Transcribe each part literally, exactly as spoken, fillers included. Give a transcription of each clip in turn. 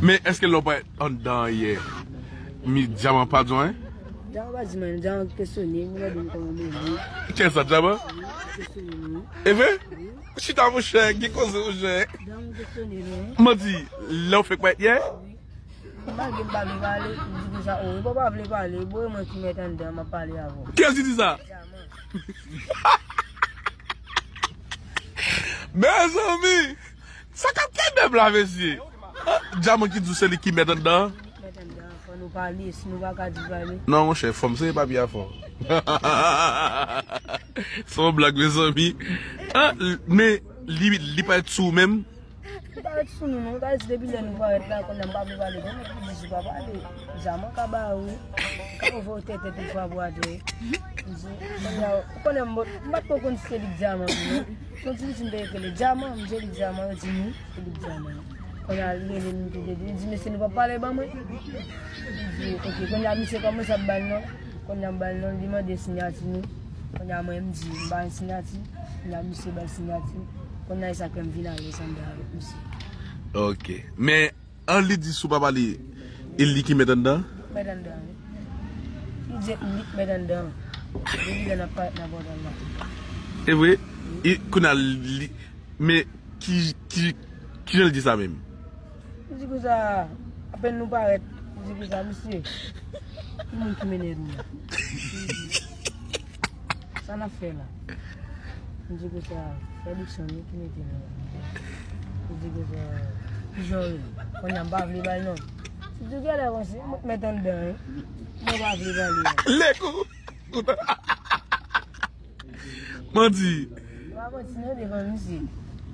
Men èske lè w pa anndan an yè, mi dyaman pa di w anyen? Dyaman pa di m anyen, dyaman te sonnen, m gade m kòman m ye. Kiyès sa, dyaman? Te sonnen m wi. E vre? Wi. Chita monchè, gen koze monchè. Dyaman te sonnen m wi. Manti, lè w fèk parèt yè? Wi. M pa gen, m pa vle pale, m di konsa, o, e pa w pa vle pale, bon, e mwen ki mèt anndan, m ap pale avè w. Kiyès ki di sa? Dyaman. Mezanmi! Sa k ap kenbe m la, mesye? Ah, dyaman ki di w se li ki mèt anndan an? Mèt anndan an, fò nou pale, si nou pa ka di pale. Non, monchè, fò m sere papye a fò. Se yon blag, mezanmi. Ah, men li, li parèt sou ou menm? Li parèt sou nou, non. Gade, depi lè nou parèt la, kounye a m pa vle pale. Gen nèg ki di si w pa pale, dyaman ka ba ou. Ka ouvè w tètè tout fwa pou atè. M di, kounye a, ou konnen m, m pa t ko konn si se li k dyaman, non. Se yon ti pitit m te rele dyaman, m di li dyaman, yo di nou, se li k dyaman. Kounye a, li rele m tou de, li di, mesye, nou p ap pale ban mwen? M di, ok, kounye a, misye kòmanse ap ba l non. Kounye a, m ba l non, li mande siyati nou. Kounye a, mwen, m di, m pa gen siyati. Kounye a, misye ba l siyati. Kounye a, e sa k fè m vin alèz anndan avèk misye. Ok. Men, an li di si w pa pale, e li ki mèt anndan? Mèt anndan, wi. Li di li k mèt anndan. Depi lè n ap parèt nan pòtay la. E vre? E, kounye a, li, men, ki, ki, kijan l di sa menm? Li di konsa, apèn nou parèt, li di konsa, mesye, ki moun ki mennen nou la? Sa n ap fè la? M di konsa, frè Dickson wi ki mete nou la. M di konsa, kijan w ye? Kounye a m pa vle ba l non. M di, gade konsa, mwen k mèt anndan wi. Mwen pa vle ba l. Lekou! Manti. M pa manti non devan misye.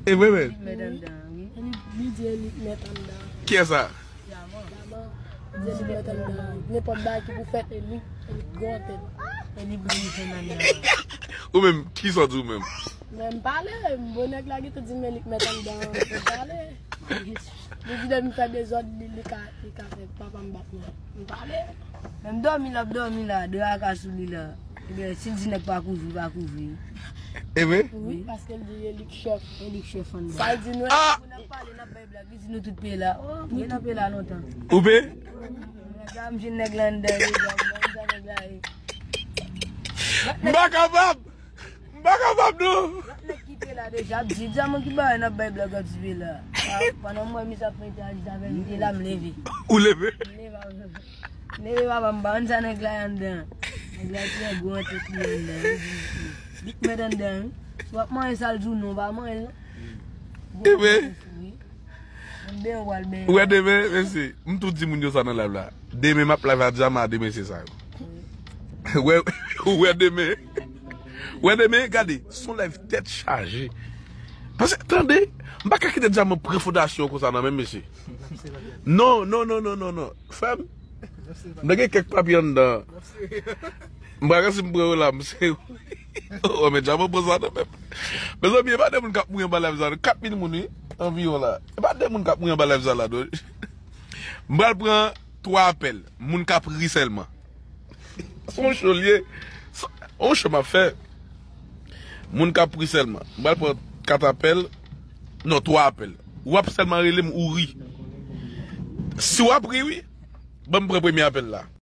E vre menm? Li k mèt anndan wi. Li, li di e li k mèt anndan. Kiyès sa? Dyaman. Dyaman. Di li mèt anndan. Nenpòt bagay ki pou fèt, e li, e li k gen yon tèt. E li pou li fè nan li. Ou menm, kisa w di ou menm? Men m pale, m bon nèg la gentan di m e li k mèt anndan. M pale. Li di depi m fè dezòd, li, li ka, li ka fè papa m bat mwen. M pale. Men m dòmi la, ap dòmi la, dra a ka sou li la. Ebyen, si l di nèg pa kouvri, pa kouvri. E vre? Wi, paske l di e li k chèf. E li k chèf anndan. Sa l di nou, ah! Pou n ap pale, n ap bay blag. Li di nou tout peye la. Oh, mwen nan peye la lontan. Ou pe? Nèg la, m jwenn nèg la anndan deja, m wè sa nèg la ye. M pa kapab! M pa kapab, non! Lòt nèg ki te la deja, ap di, dyaman ki bagay n ap bay blag ap di peye la. Ah, pandan m wè misye ap mete aji avè m, m te la, m leve. Ou leve? M leve avè m. M leve, papa, m pa konn sa nèg la ye anndan. Nèg la trè gwo an tèt li anndan, wi. Li k mèt anndan, wi. Si w ap manje sa l di w non, w pa manje l non. Ebyen. Wi. Mwen benyen w pral benyen. Ou wè demen, mesye, m tou di moun yo sa nan live la. Demen m ap live a dyaman a de mesye sa yo. Ou wè, ou wè demen. Ou wè demen, gade, se yon live tèt chaje. Paske, tande, m pa ka kite dyaman pran fondasyon konsa nan men m, mesye. Non, non, non, non, non, non. Frè m, m gen kèk papye anndan. M pa ka si m pran yo la, m se. Oh, men dyaman pran sa nan men m. Mezanmi, e pa de moun k ap mouri anba live sa, non. Kat mil moun, wi, anviwon la. E pa de moun k ap mouri anba live sa la, non. M pral pran twa apèl. Moun k ap ri sèlman. Se yon show l ye. Se yon show m ap fè. Moun k ap ri sèlman. M pral pran kat apèl. Non, twa apèl. W ap sèlman rele m, ou ri. Si w ap ri, wi. Ban m pran premye apèl la.